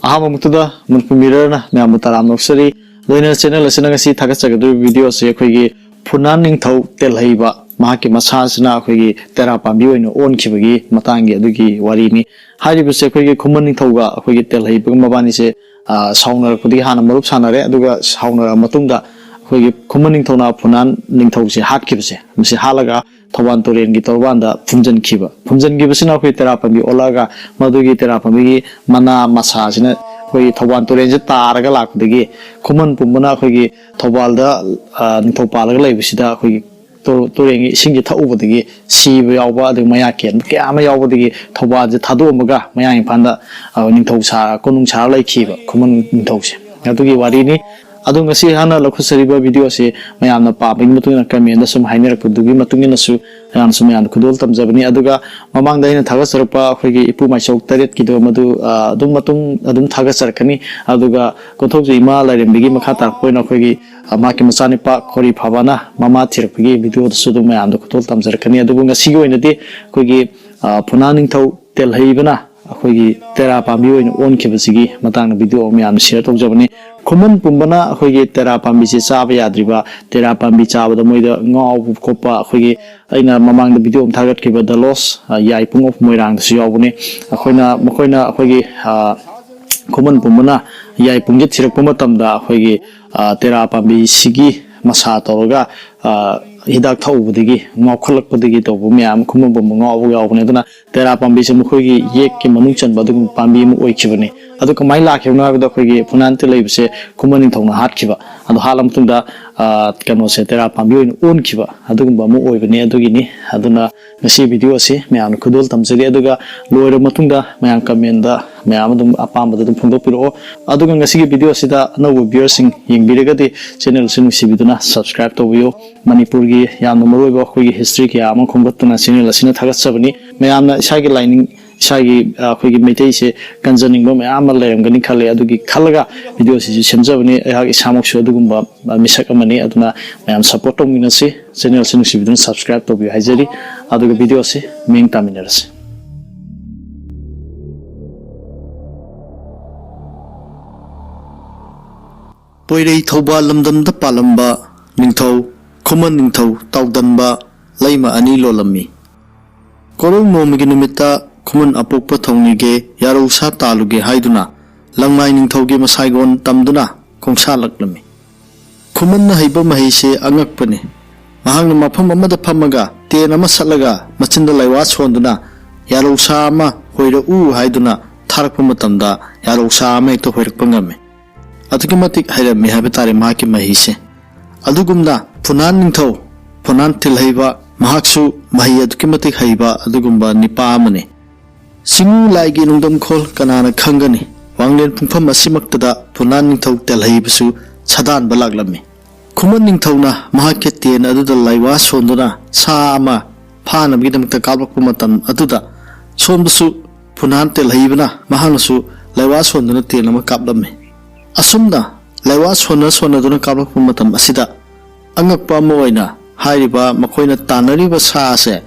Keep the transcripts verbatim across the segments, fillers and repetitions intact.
ꯑꯍꯥꯟꯕꯃꯛꯇꯗ ꯃꯅꯤꯄꯨꯔ ꯃꯤꯔꯔꯅ ꯃꯌꯥꯝꯕꯨ ꯇꯔꯥꯝꯅ ꯑꯣꯛꯆꯔꯤ꯫ ꯂꯣꯏꯅꯅ ꯆꯦꯅꯦꯜ ꯑꯁꯤꯅ ꯉꯁꯤ ꯊꯥꯒꯠꯆꯒꯗꯧꯔꯤꯕ ꯚꯤꯗꯤꯑꯣ ꯑꯁꯤ ꯑꯩꯈꯣꯏꯒꯤ ꯐꯨꯅꯥꯟ ꯅꯤꯡꯊꯧ ꯇꯦꯜꯍꯩꯕ, ꯃꯍꯥꯛꯀꯤ ꯃꯁꯥꯁꯤꯅ ꯑꯩꯈꯣꯏꯒꯤ ꯇꯦꯔꯥ ꯄꯥꯝꯕꯤ ꯑꯣꯏꯅ ꯑꯣꯟꯈꯤꯕꯒꯤ ꯃꯇꯥꯡꯒꯤ ꯑꯗꯨꯒꯤ ꯋꯥꯔꯤꯅꯤ꯫ ꯍꯥꯏꯔꯤꯕꯁꯦ ꯑꯩꯈꯣꯏꯒꯤ ꯈꯨꯃꯟ ꯅꯤꯡꯊꯧꯒ ꯑꯩꯈꯣꯏꯒꯤ ꯇꯦꯜꯍꯩꯕꯒ ꯃꯕꯥꯅꯤꯁꯦ, ꯑ, ꯁꯥꯎꯅꯔꯛꯄꯗꯒꯤ ꯍꯥꯟꯅ ꯃꯔꯨꯞ ꯁꯥꯟꯅꯔꯦ, ꯑꯗꯨꯒ ꯁꯥꯎꯅꯔꯕ ꯃꯇꯨꯡꯗ ꯑꯩꯈꯣꯏꯒꯤ ꯈꯨꯃꯟ ꯅꯤꯡꯊꯧꯅ ꯐꯨꯅꯥꯟ ꯅꯤꯡꯊꯧꯁꯦ ꯍꯥꯠꯈꯤꯕꯁꯦ, ꯃꯁꯤ ꯍꯥꯠꯂꯒ ꯊꯧꯕꯥꯜ ꯇꯨꯔꯦꯜꯒꯤ ꯇꯣꯔꯕꯥꯟꯗ ꯐꯨꯝꯖꯤꯟꯈꯤꯕ꯫ ꯐꯨꯝꯖꯤꯟꯈꯤꯕꯁꯤꯅ ꯑꯩꯈꯣꯏ ꯇꯦꯔꯥ ꯄꯥꯝꯕꯤ ꯑꯣꯜꯂꯛꯑꯒ ꯃꯗꯨꯒꯤ ꯇꯦꯔꯥ ꯄꯥꯝꯕꯤꯒꯤ ꯃꯅꯥ ꯃꯁꯥꯁꯤꯅ ꯑꯩꯈꯣꯏꯒꯤ ꯊꯧꯕꯥꯜ ꯇꯨꯔꯦꯜꯁꯦ ꯇꯥꯔꯒ ꯂꯥꯛꯄꯗꯒꯤ ꯈꯨꯃꯟ ꯄꯨꯝꯕꯅ ꯑꯩꯈꯣꯏꯒꯤ ꯊꯧꯕꯥꯜꯗ, ꯑ, ꯅꯤꯡꯊꯧ ꯄꯥꯜꯂꯒ ꯂꯩꯕꯁꯤꯗ ꯑꯩꯈꯣꯏꯒꯤ ꯇꯨ-, ꯇꯨꯔꯦꯜꯒꯤ ꯏꯁꯤꯡꯁꯦ ꯊꯛꯎꯕꯗꯒꯤ ꯁꯤꯕ ꯌꯥꯎꯕ, ꯑꯗꯨꯒ ꯃꯌꯥ ꯀꯦꯟꯕ ꯀꯌꯥ ꯑꯃ ꯌꯥꯎꯕꯗꯒꯤ ꯊꯧꯕꯥꯜꯁꯦ ꯊꯥꯗꯣꯛꯑꯝꯃꯒ ꯃꯌꯥꯡ ꯏꯝꯐꯥꯜꯗ, ꯑ, ꯅꯤꯡꯊꯧ ꯁꯥ-, ꯀꯣꯅꯨꯡ ꯁꯥꯔ ꯂꯩꯈꯤꯕ ꯈꯨꯃꯟ ꯅꯤꯡꯊꯧꯁꯦ꯫ ꯑꯗꯨꯒꯤ ꯋꯥꯔꯤꯅꯤ꯫ ꯑꯗꯣ ꯉꯁꯤ ꯑꯩꯍꯥꯛꯅ ꯂꯧꯈꯠꯆꯔꯤꯕ ꯚꯤꯗꯤꯑꯣ ꯑꯁꯤ ꯃꯌꯥꯝꯅ ꯄꯥꯝꯕꯒꯤ ꯃꯇꯨꯡ ꯏꯟꯅ, ꯀꯃꯦꯟꯗ ꯁꯨꯝ ꯍꯥꯏꯅꯔꯛꯄꯗꯨꯒꯤ ꯃꯇꯨꯡ ꯏꯟꯅꯁꯨ ꯃꯌꯥꯝꯁꯨ ꯃꯌꯥꯝꯗ ꯈꯨꯗꯣꯜ ꯇꯝꯖꯕꯅꯤ꯫ ꯑꯗꯨꯒ ꯃꯃꯥꯡꯗ ꯑꯩꯅ ꯊꯥꯒꯠꯆꯔꯛꯄ ꯑꯩꯈꯣꯏꯒꯤ ꯏꯄꯨ ꯃꯥꯏꯆꯧ ꯇꯔꯦꯠꯀꯤꯗꯣ ꯃꯗꯨ, ꯑ, ꯑꯗꯨꯝ ꯃꯇꯨꯡ ꯑꯗꯨꯝ ꯊꯥꯒꯠꯆꯔꯛꯀꯅꯤ꯫ ꯑꯗꯨꯒ ꯀꯣꯟꯊꯧꯖꯝ ꯏꯃꯥ ꯂꯥꯏꯔꯦꯝꯕꯤꯒꯤ ꯃꯈꯥ ꯇꯥꯔꯛꯄ ꯑꯣꯏꯅ ꯑꯩꯈꯣꯏꯒꯤ, ꯑ, ꯃꯍꯥꯛꯀꯤ ꯃꯆꯥꯅꯤꯄꯥ ꯈꯣꯔꯤ ꯐꯥꯕꯅ ꯃꯃꯥ ꯊꯤꯔꯛꯄꯒꯤ ꯚꯤꯗꯤꯑꯣꯗꯁꯨ ꯑꯗꯨꯝ ꯃꯌꯥꯝꯗ ꯈꯨꯗꯣꯜ ꯇꯝꯖꯔꯛꯀꯅꯤ꯫ ꯑꯗꯨꯕꯨ ꯉꯁꯤꯒꯤ ꯑꯣꯏꯅꯗꯤ ꯑꯩꯈꯣꯏꯒꯤ, ꯑ, ꯐꯨꯅꯥꯟ ꯅꯤꯡꯊꯧ ꯇꯦꯜꯍꯩꯕꯅ ꯑꯩꯈꯣꯏꯒꯤ ꯇꯦꯔꯥ ꯄꯥꯝꯕꯤ ꯑꯣꯏꯅ ꯑꯣꯟꯈꯤꯕꯁꯤꯒꯤ ꯃꯇꯥꯡꯗ ꯚꯤꯗꯤꯑꯣ ꯑꯃ ꯃꯌꯥꯝꯅ ꯁꯤꯌꯔ ꯇꯧꯖꯕꯅꯤ꯫ ꯈꯨꯃꯟ ꯄꯨꯝꯕꯅ ꯑꯩꯈꯣꯏꯒꯤ ꯇꯦꯔꯥ ꯄꯥꯝꯕꯤꯁꯦ ꯆꯥꯕ ꯌꯥꯗ꯭ꯔꯤꯕ, ꯇꯦꯔꯥ ꯄꯥꯝꯕꯤ ꯆꯥꯕꯗ ꯃꯣꯏꯗ ꯉꯥꯎꯕ ꯈꯣꯠꯄ, ꯑꯩꯈꯣꯏꯒꯤ ꯑꯩꯅ ꯃꯃꯥꯡꯗ ꯚꯤꯗꯤꯑꯣ ꯑꯃ ꯊꯥꯒꯠꯈꯤꯕ The Lost, ꯑ, ꯌꯥꯏꯄꯨꯡ of ꯃꯣꯏꯔꯥꯡꯗꯁꯨ ꯌꯥꯎꯕꯅꯤ꯫ ꯑꯩꯈꯣꯏꯅ, ꯃꯈꯣꯏꯅ ꯑꯩꯈꯣꯏꯒꯤ, ꯑ, ꯈꯨꯃꯟ ꯄꯨꯝꯕꯅ ꯌꯥꯏꯄꯨꯡꯁꯦ ꯊꯤꯔꯛꯄ ꯃꯇꯝꯗ ꯑꯩꯈꯣꯏꯒꯤ, ꯑ, ꯇꯦꯔꯥ ꯄꯥꯝꯕꯤꯁꯤꯒꯤ ꯃꯁꯥ ꯇꯧꯔꯒ, ꯑ, ꯍꯤꯗꯥꯛ ꯊꯛꯎꯕꯗꯒꯤ ꯉꯥꯎꯈꯠꯂꯛꯄꯗꯒꯤ ꯇꯧꯕ ꯃꯌꯥꯝ, ꯈꯨꯃꯟ ꯄꯨꯝꯕ ꯉꯥꯎꯕ ꯌꯥꯎꯕꯅꯤ꯫ ꯑꯗꯨꯅ ꯇꯦꯔꯥ ꯄꯥꯝꯕꯤꯁꯦ ꯃꯈꯣꯏꯒꯤ ꯌꯦꯛꯀꯤ ꯃꯅꯨꯡ ꯆꯟꯕ ꯑꯗꯨꯒꯨꯝꯕ ꯄꯥꯝꯕꯤ ꯑꯃ ꯑꯣꯏꯈꯤꯕꯅꯤ꯫ ꯑꯗꯨ ꯀꯃꯥꯏꯅ ꯂꯥꯛꯈꯤꯕꯅꯣ ꯍꯥꯏꯕꯗ ꯑꯩꯈꯣꯏꯒꯤ ꯐꯨꯅꯥꯟ ꯇꯦꯜꯍꯩꯕꯁꯦ ꯈꯨꯃꯟ ꯅꯤꯡꯊꯧꯅ ꯍꯥꯠꯈꯤꯕ꯫ ꯑꯗꯣ ꯍꯥꯠꯂ ꯃꯇꯨꯡꯗ, ꯑ, ꯀꯩꯅꯣꯁꯦ ꯇꯦꯔꯥ ꯄꯥꯝꯕꯤ ꯑꯣꯏꯅ ꯑꯣꯟꯈꯤꯕ ꯑꯗꯨꯒꯨꯝꯕ ꯑꯃ ꯑꯣꯏꯕꯅꯤ꯫ ꯑꯗꯨꯒꯤꯅꯤ꯫ ꯑꯗꯨꯅ ꯉꯁꯤ ꯚꯤꯗꯤꯑꯣ ꯑꯁꯤ ꯃꯌꯥꯝꯅ ꯈꯨꯗꯣꯜ ꯇꯝꯖꯔꯤ꯫ ꯑꯗꯨꯒ ꯂꯣꯏꯔꯕ ꯃꯇꯨꯡꯗ ꯃꯌꯥꯝ ꯀꯃꯦꯟꯗ ꯃꯌꯥꯝ ꯑꯗꯨꯝ ꯑꯄꯥꯝꯕꯗ ꯑꯗꯨꯝ ꯐꯣꯡꯗꯣꯛꯄꯤꯔꯛꯑꯣ꯫ ꯑꯗꯨꯒ ꯉꯁꯤꯒꯤ ꯚꯤꯗꯤꯑꯣ ꯑꯁꯤꯗ ꯑꯅꯧꯕ ꯚ꯭ꯌꯨꯋꯔꯁꯤꯡ ꯌꯦꯡꯕꯤꯔꯒꯗꯤ ꯆꯦꯅꯦꯜ ꯑꯁꯤ ꯅꯨꯡꯁꯤꯕꯤꯗꯨꯅ ꯁꯕꯁꯀ꯭ꯔꯥꯏꯕ ꯇꯧꯕꯤꯌꯨ꯫ ꯃꯅꯤꯄꯨꯔꯒꯤ ꯌꯥꯝꯅ ꯃꯔꯨꯑꯣꯏꯕ ꯑꯩꯈꯣꯏꯒꯤ ꯍꯤꯁꯇ꯭ꯔꯤ ꯀꯌꯥ ꯑꯃ ꯈꯣꯝꯒꯠꯇꯨꯅ ꯆꯦꯅꯦꯜ ꯑꯁꯤꯅ ꯊꯥꯒꯠꯆꯕꯅꯤ꯫ ꯃꯌꯥꯝꯅ ꯏꯁꯥꯒꯤ ꯂꯥꯏꯅꯤꯡ, ꯏꯁꯥꯒꯤ, ꯑ, ꯑꯩꯈꯣꯏꯒꯤ ꯃꯩꯇꯩꯁꯦ ꯀꯟꯖꯅꯤꯡꯕ ꯃꯌꯥꯝ ꯑꯃ ꯂꯩꯔꯝꯒꯅꯤ ꯈꯜꯂꯦ꯫ ꯑꯗꯨꯒꯤ ꯈꯜꯂꯒ ꯚꯤꯗꯤꯑꯣ ꯑꯁꯤꯁꯨ ꯁꯦꯝꯖꯕꯅꯤ꯫ ꯑꯩꯍꯥꯛ ꯏꯁꯥꯃꯛꯁꯨ ꯑꯗꯨꯒꯨꯝꯕ, ꯑ, ꯃꯤꯁꯛ ꯑꯃꯅꯤ꯫ ꯑꯗꯨꯅ ꯃꯌꯥꯝ ꯁꯞꯄꯣꯔꯠ ꯇꯧꯃꯤꯟꯅꯁꯤ꯫ ꯆꯦꯅꯦꯜ ꯑꯁꯤ ꯅꯨꯡꯁꯤꯕꯤꯗꯨꯅ ꯁꯕꯁꯀ꯭ꯔꯥꯏꯕ ꯇꯧꯕꯤꯌꯨ ꯍꯥꯏꯖꯔꯤ꯫ ꯑꯗꯨꯒ ꯚꯤꯗꯤꯑꯣ ꯑꯁꯤ ꯃꯤꯠꯌꯦꯡ ꯇꯥꯃꯤꯟꯅꯔꯁꯤ꯫ ꯄꯣꯏꯔꯩ ꯊꯧꯕꯥꯜ ꯂꯝꯗꯝꯗ ꯄꯥꯜꯂꯝꯕ ꯅꯤꯡꯊꯧ ꯈꯨꯃꯟ ꯅꯤꯡꯊꯧ ꯇꯥꯎꯗꯟꯕ ꯂꯩꯃ ꯑꯅꯤ ꯂꯣꯜꯂꯝꯃꯤ꯫ ꯀꯣꯔꯧ ꯅꯣꯡꯃꯒꯤ ꯅꯨꯃꯤꯠꯇ ꯈꯨꯃꯟ ꯑꯄꯣꯛꯄ ꯊꯧꯅꯤꯒꯦ ꯌꯥꯔꯧ ꯁꯥ ꯇꯥꯜꯂꯨꯒꯦ ꯍꯥꯏꯗꯨꯅ ꯂꯪꯃꯥꯏ ꯅꯤꯡꯊꯧꯒꯤ ꯃꯁꯥꯏꯒꯣꯟ ꯇꯝꯗꯨꯅ ꯈꯣꯡꯁꯥꯜꯂꯛꯂꯝꯃꯤ꯫ ꯈꯨꯃꯟꯅ ꯍꯩꯕ ꯃꯍꯩꯁꯦ ꯑꯉꯛꯄꯅꯤ꯫ ꯃꯍꯥꯛꯅ ꯃꯐꯝ ꯑꯃꯗ ꯐꯝꯃꯒ ꯇꯦꯟ ꯑꯃ ꯁꯠꯂꯒ ꯃꯆꯤꯟꯗ ꯂꯥꯏꯋꯥ ꯁꯣꯟꯗꯨꯅ ꯌꯥꯔꯧ ꯁꯥ ꯑꯃ ꯍꯣꯏꯔꯛꯎ ꯍꯥꯏꯗꯨꯅ ꯊꯥꯔꯛꯄ ꯃꯇꯝꯗ ꯌꯥꯔꯧ ꯁꯥ ꯑꯃ ꯍꯦꯛꯇ ꯍꯣꯏꯔꯛꯄ ꯉꯝꯃꯤ꯫ ꯑꯗꯨꯛꯀꯤ ꯃꯇꯤꯛ ꯍꯩꯔꯝꯃꯤ ꯍꯥꯏꯕ ꯇꯥꯔꯦ ꯃꯍꯥꯛꯀꯤ ꯃꯍꯩꯁꯦ꯫ ꯑꯗꯨꯒꯨꯝꯅ ꯐꯨꯅꯥꯟ ꯅꯤꯡꯊꯧ, ꯐꯨꯅꯥꯟ ꯊꯤꯜꯍꯩꯕ, ꯃꯍꯥꯛꯁꯨ ꯃꯍꯩ ꯑꯗꯨꯛꯀꯤ ꯃꯇꯤꯛ ꯍꯩꯕ ꯑꯗꯨꯒꯨꯝꯕ ꯅꯤꯄꯥ ꯑꯃꯅꯤ꯫ ꯆꯤꯡꯉꯨ ꯂꯥꯏꯒꯤ ꯅꯨꯡꯗꯝꯈꯣꯜ ꯀꯅꯥꯅ ꯈꯪꯒꯅꯤ? ꯋꯥꯡꯂꯦꯟ ꯄꯨꯡꯐꯝ ꯑꯁꯤꯃꯛꯇꯗ ꯐꯨꯅꯥꯟ ꯅꯤꯡꯊꯧ ꯇꯦꯜꯍꯩꯕꯁꯨ ꯁꯥꯗꯥꯟꯕ ꯂꯥꯛꯂꯝꯃꯤ꯫ ꯈꯨꯃꯟ ꯅꯤꯡꯊꯧꯅ ꯃꯍꯥꯛꯀꯤ ꯇꯦꯟ ꯑꯗꯨꯗ ꯂꯥꯏꯋꯥ ꯁꯣꯟꯗꯨꯅ ꯁꯥ ꯑꯃ ꯐꯥꯅꯕꯒꯤꯗꯃꯛꯇ ꯀꯥꯞꯂꯛꯄ ꯃꯇꯝ ꯑꯗꯨꯗ ꯁꯣꯝꯗꯁꯨ ꯐꯨꯅꯥꯟ ꯇꯦꯜꯍꯩꯕꯅ ꯃꯍꯥꯛꯅꯁꯨ ꯂꯥꯏꯋꯥ ꯁꯣꯟꯗꯨꯅ ꯇꯦꯟ ꯑꯃ ꯀꯥꯞꯂꯝꯃꯤ꯫ ꯑꯁꯨꯝꯅ ꯂꯥꯏꯋꯥ ꯁꯣꯟꯅ ꯁꯣꯟꯅꯗꯨꯅ ꯀꯥꯞꯂꯛꯄ ꯃꯇꯝ ꯑꯁꯤꯗ ꯑꯉꯛꯄ ꯑꯃ ꯑꯣꯏꯅ ꯍꯥꯏꯔꯤꯕ ꯃꯈꯣꯏꯅ ꯇꯥꯟꯅꯔꯤꯕ ꯁꯥ ꯑꯁꯦ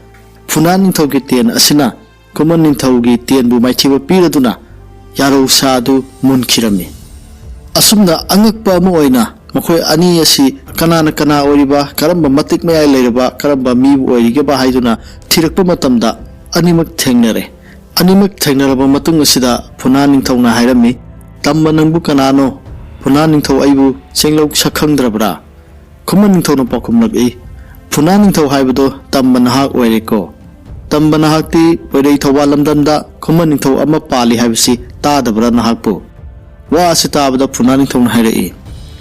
ꯐꯨꯅꯥꯟ ꯅꯤꯡꯊꯧꯒꯤ ꯇꯦꯟ ꯑꯁꯤꯅ ꯈꯨꯃꯟ ꯅꯤꯡꯊꯧꯒꯤ ꯇꯦꯟꯕꯨ ꯃꯥꯏꯊꯤꯕ ꯄꯤꯔꯗꯨꯅ ꯌꯥꯔꯧ ꯁꯥ ꯑꯗꯨ ꯃꯨꯟꯈꯤꯔꯝꯃꯤ꯫ ꯑꯁꯨꯝꯅ ꯑꯉꯛꯄ ꯑꯃ ꯑꯣꯏꯅ ꯃꯈꯣꯏ ꯑꯅꯤ ꯑꯁꯤ ꯀꯅꯥꯅ ꯀꯅꯥ ꯑꯣꯏꯔꯤꯕ, ꯀꯔꯝꯕ ꯃꯇꯤꯛ ꯃꯌꯥꯏ ꯂꯩꯔꯕ, ꯀꯔꯝꯕ ꯃꯤꯕꯨ ꯑꯣꯏꯔꯤꯒꯦꯕ ꯍꯥꯏꯗꯨꯅ ꯊꯤꯔꯛꯄ ꯃꯇꯝꯗ ꯑꯅꯤꯃꯛ ꯊꯦꯡꯅꯔꯦ꯫ ꯑꯅꯤꯃꯛ ꯊꯦꯡꯅꯔꯕ ꯃꯇꯨꯡ ꯑꯁꯤꯗ ꯐꯨꯅꯥꯟ ꯅꯤꯡꯊꯧꯅ ꯍꯥꯏꯔꯝꯃꯤ, "ꯇꯝꯕ ꯅꯪꯕꯨ ꯀꯅꯥꯅꯣ? ꯐꯨꯅꯥꯟ ꯅꯤꯡꯊꯧ ꯑꯩꯕꯨ ꯆꯦꯡꯂꯧ ꯁꯛ ꯈꯪꯗ꯭ꯔꯕ꯭ꯔꯥ?" ꯈꯨꯃꯟ ꯅꯤꯡꯊꯧꯅ ꯄꯥꯎꯈꯨꯝꯂꯛꯏ, "ꯐꯨꯅꯥꯟ ꯅꯤꯡꯊꯧ ꯍꯥꯏꯕꯗꯣ ꯇꯝꯕ ꯅꯍꯥꯛ ꯑꯣꯏꯔꯦꯀꯣ꯫ ꯇꯝꯕ ꯅꯍꯥꯛꯇꯤ ꯄꯣꯏꯔꯩ ꯊꯧꯕꯥꯜ ꯂꯝꯗꯝꯗ ꯈꯨꯃꯟ ꯅꯤꯡꯊꯧ ꯑꯃ ꯄꯥꯜꯂꯤ ꯍꯥꯏꯕꯁꯤ ꯇꯥꯗꯕ꯭ꯔꯥ ꯅꯍꯥꯛꯄꯨ?" ꯋꯥ ꯑꯁꯤ ꯇꯥꯕꯗ ꯐꯨꯅꯥꯟ ꯅꯤꯡꯊꯧꯅ ꯍꯥꯏꯔꯛꯏ,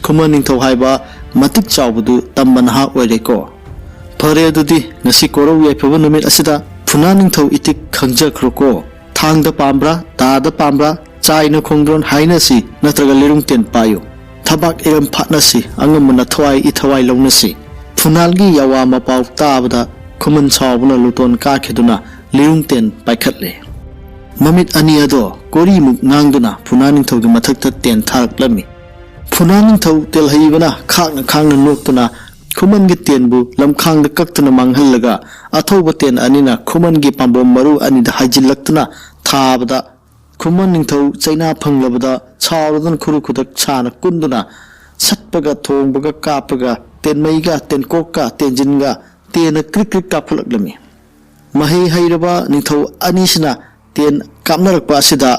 "ꯈꯨꯃꯟ ꯅꯤꯡꯊꯧ ꯍꯥꯏꯕ ꯃꯇꯤꯛ ꯆꯥꯎꯕꯗꯨ ꯇꯝꯕ ꯅꯍꯥꯛ ꯑꯣꯏꯔꯦꯀꯣ꯫ ꯐꯔꯦ, ꯑꯗꯨꯗꯤ ꯉꯁꯤ ꯀꯣꯔꯧ ꯌꯥꯏꯐꯕ ꯅꯨꯃꯤꯠ ꯑꯁꯤꯗ ꯐꯨꯅꯥꯟ ꯅꯤꯡꯊꯧ ꯏꯇꯤꯛ ꯈꯪꯖꯈ꯭ꯔꯣꯀꯣ꯫ ꯊꯥꯡꯗ ꯄꯥꯝꯕ꯭ꯔꯥ, ꯗꯥꯗ ꯄꯥꯝꯕ꯭ꯔꯥ, ꯆꯥꯏꯅ ꯈꯣꯡꯗ꯭ꯔꯣꯟ ꯍꯥꯏꯅꯁꯤ ꯅꯠꯇ꯭ꯔꯒ ꯂꯤꯔꯨꯡ ꯇꯦꯟ ꯄꯥꯏꯌꯨ꯫ ꯊꯕꯥꯛ ꯏꯔꯝ ꯐꯥꯠꯅꯁꯤ, ꯑꯉꯝꯕꯅ ꯊꯋꯥꯏ ꯏꯊꯋꯥꯏ ꯂꯧꯅꯁꯤ꯫" ꯐꯨꯅꯥꯜꯒꯤ ꯌꯥꯋꯥ ꯃꯄꯥꯎ ꯇꯥꯕꯗ ꯈꯨꯃꯟ ꯁꯥꯎꯕꯅ ꯂꯨꯇꯣꯟ ꯀꯥꯈꯤꯗꯨꯅ ꯂꯤꯔꯨꯡ ꯇꯦꯟ ꯄꯥꯏꯈꯠꯂꯦ꯫ ꯃꯃꯤꯠ ꯑꯅꯤ ꯑꯗꯣ ꯀꯣꯔꯤꯃꯨꯛ ꯉꯥꯡꯗꯨꯅ ꯐꯨꯅꯥꯟ ꯅꯤꯡꯊꯧꯒꯤ ꯃꯊꯛꯇ ꯇꯦꯟ ꯊꯥꯔꯛꯂꯝꯃꯤ꯫ ꯐꯨꯅꯥꯟ ꯅꯤꯡꯊꯧ ꯇꯦꯜꯍꯩꯕꯅ ꯈꯥꯡꯅ ꯈꯥꯡꯅ ꯅꯣꯛꯇꯨꯅ ꯈꯨꯃꯟꯒꯤ ꯇꯦꯟꯕꯨ ꯂꯝꯈꯥꯡꯗ ꯀꯛꯇꯨꯅ ꯃꯥꯡꯍꯜꯂꯒ ꯑꯊꯧꯕ ꯇꯦꯟ ꯑꯅꯤꯅ ꯈꯨꯃꯟꯒꯤ ꯄꯥꯝꯕꯣꯝ ꯃꯔꯨ ꯑꯅꯤꯗ ꯍꯥꯏꯖꯤꯜꯂꯛꯇꯨꯅ ꯊꯥꯕꯗ ꯈꯨꯃꯟ ꯅꯤꯡꯊꯧ ꯆꯩꯅꯥ ꯐꯪꯂꯕꯗ ꯁꯥꯎꯔꯗꯨꯅ ꯈꯨꯔꯨ ꯈꯨꯗꯛ ꯁꯥꯅ ꯀꯨꯟꯗꯨꯅ ꯁꯠꯄꯒ, ꯊꯣꯡꯕꯒ, ꯀꯥꯞꯄꯒ, ꯇꯦꯟꯃꯩꯒ, ꯇꯦꯟꯀꯣꯛꯀ, ꯇꯦꯟꯖꯤꯟꯒ ꯇꯦꯟꯅ ꯀ꯭ꯔꯤꯛ ꯀ꯭ꯔꯤꯛ ꯀꯥꯞꯈꯠꯂꯛꯂꯝꯃꯤ꯫ ꯃꯍꯩ ꯍꯩꯔꯕ ꯅꯤꯡꯊꯧ ꯑꯅꯤꯁꯤꯅ ꯇꯦꯟ ꯀꯥꯞꯅꯔꯛꯄ ꯑꯁꯤꯗ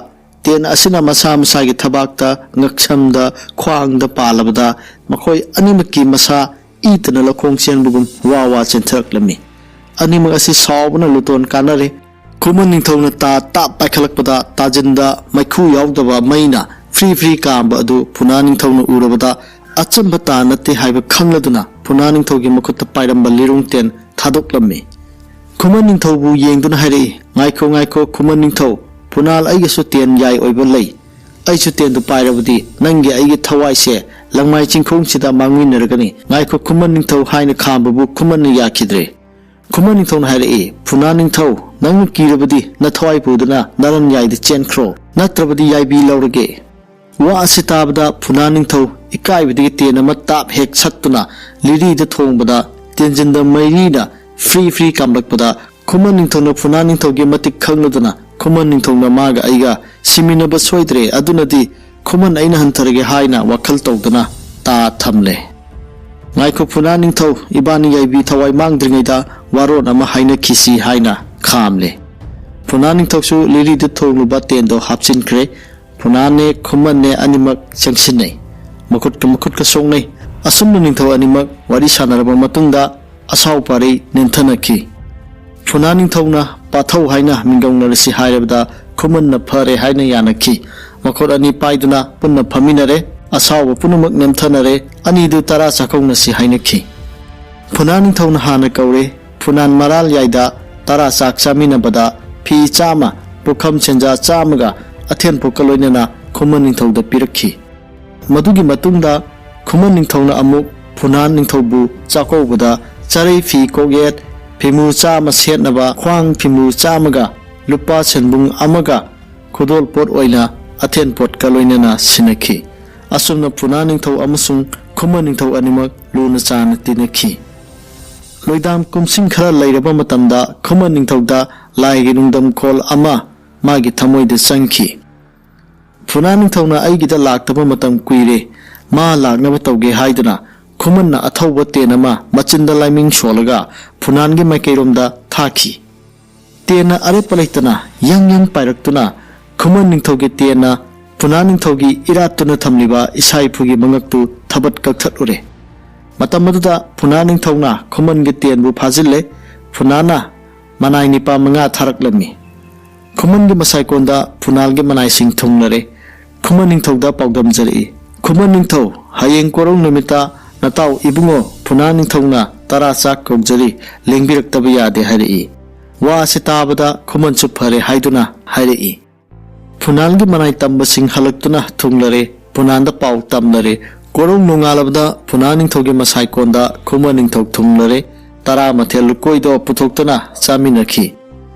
ꯇꯦꯟ ꯑꯁꯤꯅ ꯃꯁꯥ ꯃꯁꯥꯒꯤ ꯊꯕꯥꯛꯇ, ꯉꯛꯁꯝꯗ, ꯈ꯭ꯋꯥꯡꯗ ꯄꯥꯜꯂꯕꯗ ꯃꯈꯣꯏ ꯑꯅꯤꯃꯛꯀꯤ ꯃꯁꯥ ꯏꯇꯅ ꯂꯧꯈꯣꯡ ꯆꯦꯟꯕꯒꯨꯝ ꯋꯥ ꯋꯥ ꯆꯦꯟꯊꯔꯛꯂꯝꯃꯤ꯫ ꯑꯅꯤꯃꯛ ꯑꯁꯤ ꯁꯥꯎꯕꯅ ꯂꯨꯇꯣꯟ ꯀꯥꯟꯅꯔꯦ꯫ ꯈꯨꯃꯟ ꯅꯤꯡꯊꯧꯅ ꯇꯥ ꯇꯥꯞ ꯄꯥꯏꯈꯠꯂꯛꯄꯗ ꯇꯥꯖꯤꯟꯗ ꯃꯩꯈꯨ ꯌꯥꯎꯗꯕ ꯃꯩꯅ ꯐ꯭ꯔꯤ ꯐ꯭ꯔꯤ ꯀꯥꯝꯕ ꯑꯗꯨ ꯐꯨꯅꯥ ꯅꯤꯡꯊꯧꯅ ꯎꯔꯕꯗ ꯑꯆꯝꯕ ꯇꯥ ꯅꯠꯇꯦ ꯍꯥꯏꯕ ꯈꯪꯂꯗꯨꯅ ꯐꯨꯅꯥ ꯅꯤꯡꯊꯧꯒꯤ ꯃꯈꯨꯠꯇ ꯄꯥꯏꯔꯝꯕ ꯂꯤꯔꯨꯡ ꯇꯦꯟ ꯊꯥꯗꯣꯛꯂꯝꯃꯤ꯫ ꯈꯨꯃꯟ ꯅꯤꯡꯊꯧꯕꯨ ꯌꯦꯡꯗꯨꯅ ꯍꯥꯏꯔꯛꯏ, "ꯉꯥꯏꯈꯣ, ꯉꯥꯏꯈꯣ, ꯈꯨꯃꯟ ꯅꯤꯡꯊꯧ, ꯐꯨꯅꯥꯜ ꯑꯩꯒꯁꯨ ꯇꯦꯟ ꯌꯥꯏ ꯑꯣꯏꯕ ꯂꯩ꯫ ꯑꯩꯁꯨ ꯇꯦꯟꯗꯨ ꯄꯥꯏꯔꯕꯗꯤ ꯅꯪꯒꯤ ꯑꯩꯒꯤ ꯊꯋꯥꯏꯁꯦ ꯂꯪꯃꯥꯏ ꯆꯤꯡꯈꯣꯡꯁꯤꯗ ꯃꯥꯡꯃꯤꯟꯅꯔꯒꯅꯤ꯫ ꯉꯥꯏꯈꯣ, ꯈꯨꯃꯟ ꯅꯤꯡꯊꯧ" ꯍꯥꯏꯅ ꯈꯥꯝꯕꯕꯨ ꯈꯨꯃꯟꯅ ꯌꯥꯈꯤꯗ꯭ꯔꯦ꯫ ꯈꯨꯃꯟ ꯅꯤꯡꯊꯧꯅ ꯍꯥꯏꯔꯛꯏ, "ꯐꯨꯅꯥ ꯅꯤꯡꯊꯧ, ꯅꯪꯅ ꯀꯤꯔꯕꯗꯤ ꯅꯊꯋꯥꯏ ꯄꯨꯗꯨꯅ ꯅꯔꯟ ꯌꯥꯏꯗ ꯆꯦꯟꯈ꯭ꯔꯣ, ꯅꯠꯇ꯭ꯔꯕꯗꯤ ꯌꯥꯏꯕꯤ ꯂꯧꯔꯒꯦ"꯫ ꯋꯥ ꯑꯁꯤ ꯇꯥꯕꯗ ꯐꯨꯅꯥ ꯅꯤꯡꯊꯧ ꯏꯀꯥꯏꯕꯗꯒꯤ ꯇꯦꯟ ꯑꯃ ꯇꯥꯞ ꯍꯦꯛ ꯁꯠꯇꯨꯅ ꯂꯤꯔꯤꯗ ꯊꯣꯡꯕꯗ ꯇꯦꯟꯖꯤꯟꯗ ꯃꯩꯔꯤꯅ ꯐ꯭ꯔꯤ ꯐ꯭ꯔꯤ ꯀꯥꯝꯂꯛꯄꯗ ꯈꯨꯃꯟ ꯅꯤꯡꯊꯧꯅ ꯐꯨꯅꯥ ꯅꯤꯡꯊꯧꯒꯤ ꯃꯇꯤꯛ ꯈꯪꯂꯗꯨꯅ ꯈꯨꯃꯟ ꯅꯤꯡꯊꯧꯅ ꯃꯥꯒ ꯑꯩꯒ ꯁꯤꯃꯤꯟꯅꯕ ꯁꯣꯏꯗ꯭ꯔꯦ, ꯑꯗꯨꯅꯗꯤ ꯈꯨꯃꯟ ꯑꯩꯅ ꯍꯟꯊꯔꯒꯦ ꯍꯥꯏꯅ ꯋꯥꯈꯜ ꯇꯧꯗꯨꯅ ꯇꯥ ꯊꯝꯂꯦ꯫ "ꯉꯥꯏꯈꯣ ꯐꯨꯅꯥ ꯅꯤꯡꯊꯧ, ꯏꯕꯥꯅꯤ ꯌꯥꯏꯕꯤ ꯊꯋꯥꯏ ꯃꯥꯡꯗ꯭ꯔꯤꯉꯩꯗ ꯋꯥꯔꯣꯟ ꯑꯃ ꯍꯥꯏꯅꯈꯤꯁꯤ" ꯍꯥꯏꯅ ꯈꯥꯝꯂꯦ꯫ ꯐꯨꯅꯥ ꯅꯤꯡꯊꯧꯁꯨ ꯂꯤꯔꯤꯗ ꯊꯣꯡꯂꯨꯕ ꯇꯦꯟꯗꯣ ꯍꯥꯞꯆꯤꯟꯈ꯭ꯔꯦ꯫ ꯐꯨꯅꯥꯟꯅꯦ ꯈꯨꯃꯟꯅꯦ ꯑꯅꯤꯃꯛ ꯆꯪꯁꯤꯟꯅꯩ꯫ ꯃꯈꯨꯠꯀ ꯃꯈꯨꯠꯀ ꯁꯣꯛꯅꯩ꯫ ꯑꯁꯨꯝꯅ ꯅꯤꯡꯊꯧ ꯑꯅꯤꯃꯛ ꯋꯥꯔꯤ ꯁꯥꯟꯅꯔꯕ ꯃꯇꯨꯡꯗ ꯑꯁꯥꯎ ꯄꯥꯔꯩ ꯅꯦꯝꯊꯅꯈꯤ꯫ ꯐꯨꯅꯥ ꯅꯤꯡꯊꯧꯅ "ꯄꯥꯊꯧ ꯍꯥꯏꯅ ꯃꯤꯡꯒꯧꯅꯔꯁꯤ" ꯍꯥꯏꯔꯕꯗ ꯈꯨꯃꯟꯅ "ꯐꯔꯦ" ꯍꯥꯏꯅ ꯌꯥꯅꯈꯤ꯫ ꯃꯈꯨꯠ ꯑꯅꯤ ꯄꯥꯏꯗꯨꯅ ꯄꯨꯟꯅ ꯐꯝꯃꯤꯟꯅꯔꯦ꯫ ꯑꯁꯥꯎꯕ ꯄꯨꯝꯅꯃꯛ ꯅꯦꯝꯊꯅꯔꯦ꯫ ꯑꯅꯤꯗꯨ ꯇꯔꯥ ꯆꯥꯛꯀꯧꯅꯁꯤ ꯍꯥꯏꯅꯈꯤ꯫ ꯐꯨꯅꯥ ꯅꯤꯡꯊꯧꯅ ꯍꯥꯟꯅ ꯀꯧꯔꯦ꯫ ꯐꯨꯅꯥꯟ ꯃꯔꯥꯜ ꯌꯥꯏꯗ ꯇꯔꯥ ꯆꯥꯛ ꯆꯥꯃꯤꯟꯅꯕꯗ ꯐꯤ ꯆꯥꯝꯃ, ꯄꯨꯈꯝ ꯁꯦꯟꯖꯥ ꯆꯥꯝꯃꯒ ꯑꯊꯦꯟ ꯄꯣꯠꯀ ꯂꯣꯏꯅꯅ ꯈꯨꯃꯟ ꯅꯤꯡꯊꯧꯗ ꯄꯤꯔꯛꯈꯤ꯫ ꯃꯗꯨꯒꯤ ꯃꯇꯨꯡꯗ ꯈꯨꯃꯟ ꯅꯤꯡꯊꯧꯅ ꯑꯃꯨꯛ ꯐꯨꯅꯥꯟ ꯅꯤꯡꯊꯧꯕꯨ ꯆꯥꯛꯀꯧꯕꯗ ꯆꯔꯩ ꯐꯤ ꯀꯣꯛꯌꯦꯠ, ꯐꯤꯃꯨ ꯆꯥꯝꯃ ꯁꯦꯠꯅꯕ ꯈ꯭ꯋꯥꯡ ꯐꯤꯃꯨ ꯆꯥꯝꯃꯒ ꯂꯨꯄꯥ ꯁꯦꯟꯕꯨꯡ ꯑꯃꯒ ꯈꯨꯗꯣꯜ ꯄꯣꯠ ꯑꯣꯏꯅ ꯑꯊꯦꯟ ꯄꯣꯠꯀ ꯂꯣꯏꯅꯅ ꯁꯤꯟꯅꯈꯤ꯫ ꯑꯁꯨꯝꯅ ꯐꯨꯅꯥ ꯅꯤꯡꯊꯧ ꯑꯃꯁꯨꯡ ꯈꯨꯃꯟ ꯅꯤꯡꯊꯧ ꯑꯅꯤꯃꯛ ꯂꯨꯅ ꯆꯥꯟꯅ ꯇꯤꯟꯅꯈꯤ꯫ ꯂꯣꯏꯗꯥꯝ ꯀꯨꯝꯁꯤꯡ ꯈꯔ ꯂꯩꯔꯕ ꯃꯇꯝꯗ ꯈꯨꯃꯟ ꯅꯤꯡꯊꯧꯗ ꯂꯥꯏꯒꯤ ꯅꯨꯡꯗꯝꯈꯣꯜ ꯑꯃ ꯃꯥꯒꯤ ꯊꯃꯣꯏꯗ ꯆꯪꯈꯤ꯫ "ꯐꯨꯅꯥ ꯅꯤꯡꯊꯧꯅ ꯑꯩꯒꯤꯗ ꯂꯥꯛꯇꯕ ꯃꯇꯝ ꯀꯨꯏꯔꯦ꯫ ꯃꯥ ꯂꯥꯛꯅꯕ ꯇꯧꯒꯦ ꯍꯥꯏꯗꯨꯅ ꯈꯨꯃꯟꯅ ꯑꯊꯧꯕ ꯇꯦꯟ ꯑꯃ ꯃꯆꯤꯟꯗ ꯂꯥꯏꯃꯤꯡ ꯁꯣꯜꯂꯒ ꯐꯨꯅꯥꯟꯒꯤ ꯃꯥꯏꯀꯩꯔꯣꯝꯗ ꯊꯥꯈꯤ꯫ ꯇꯦꯟꯅ ꯑꯔꯦꯞꯄ ꯂꯩꯇꯅ ꯌꯪ ꯌꯪ ꯄꯥꯏꯔꯛꯇꯨꯅ ꯈꯨꯃꯟ ꯅꯤꯡꯊꯧꯒꯤ ꯇꯦꯟꯅ ꯐꯨꯅꯥꯟ ꯅꯤꯡꯊꯧꯒꯤ ꯏꯔꯥꯠꯇꯨꯅ ꯊꯝꯂꯤꯕ ꯏꯁꯥ ꯏꯐꯨꯒꯤ ꯃꯉꯛꯇꯨ ꯊꯕꯠ ꯀꯛꯊꯠꯂꯨꯔꯦ꯫ ꯃꯇꯝ ꯑꯗꯨꯗ ꯐꯨꯅꯥꯟ ꯅꯤꯡꯊꯧꯅ ꯈꯨꯃꯟꯒꯤ ꯇꯦꯟꯕꯨ ꯐꯥꯖꯤꯜꯂꯦ꯫ ꯐꯨꯅꯥꯟꯅ ꯃꯅꯥꯏ ꯅꯤꯄꯥ ꯃꯉꯥ ꯊꯥꯔꯛꯂꯝꯃꯤ꯫ ꯈꯨꯃꯟꯒꯤ ꯃꯁꯥꯏꯀꯣꯟꯗ ꯐꯨꯅꯥꯜꯒꯤ ꯃꯅꯥꯏꯁꯤꯡ ꯊꯨꯡꯂꯔꯦ꯫ ꯈꯨꯃꯟ ꯅꯤꯡꯊꯧꯗ ꯄꯥꯎꯗꯝꯖꯔꯛꯏ, "ꯈꯨꯃꯟ ꯅꯤꯡꯊꯧ, ꯍꯌꯦꯡ ꯀꯣꯔꯧ ꯅꯨꯃꯤꯠꯇ ꯅꯇꯥꯎ ꯏꯕꯨꯡꯉꯣ ꯐꯨꯅꯥꯟ ꯅꯤꯡꯊꯧꯅ ꯇꯔꯥ ꯆꯥꯛ ꯀꯧꯖꯔꯤ, ꯂꯦꯡꯕꯤꯔꯛꯇꯕ ꯌꯥꯗꯦ" ꯍꯥꯏꯔꯛꯏ꯫ ꯋꯥ ꯑꯁꯤ ꯇꯥꯕꯗ ꯈꯨꯃꯟꯁꯨ ꯐꯔꯦ ꯍꯥꯏꯗꯨꯅ ꯍꯥꯏꯔꯛꯏ꯫ ꯐꯨꯅꯥꯟꯒꯤ ꯃꯅꯥꯏ ꯇꯝꯕꯁꯤꯡ ꯍꯜꯂꯛꯇꯨꯅ ꯊꯨꯡꯂꯔꯦ꯫ ꯐꯨꯅꯥꯟꯗ ꯄꯥꯎ ꯇꯝꯂꯔꯦ꯫ ꯀꯣꯔꯧ ꯅꯣꯡꯉꯥꯜꯂꯕꯗ ꯐꯨꯅꯥꯟ ꯅꯤꯡꯊꯧꯒꯤ ꯃꯁꯥꯏꯀꯣꯟꯗ ꯈꯨꯃꯟ ꯅꯤꯡꯊꯧ ꯊꯨꯡꯂꯔꯦ꯫ ꯇꯔꯥ ꯃꯊꯦꯜ ꯂꯨꯀꯣꯏꯗꯣ ꯄꯨꯊꯣꯛꯇꯨꯅ ꯆꯥꯃꯤꯟꯅꯈꯤ꯫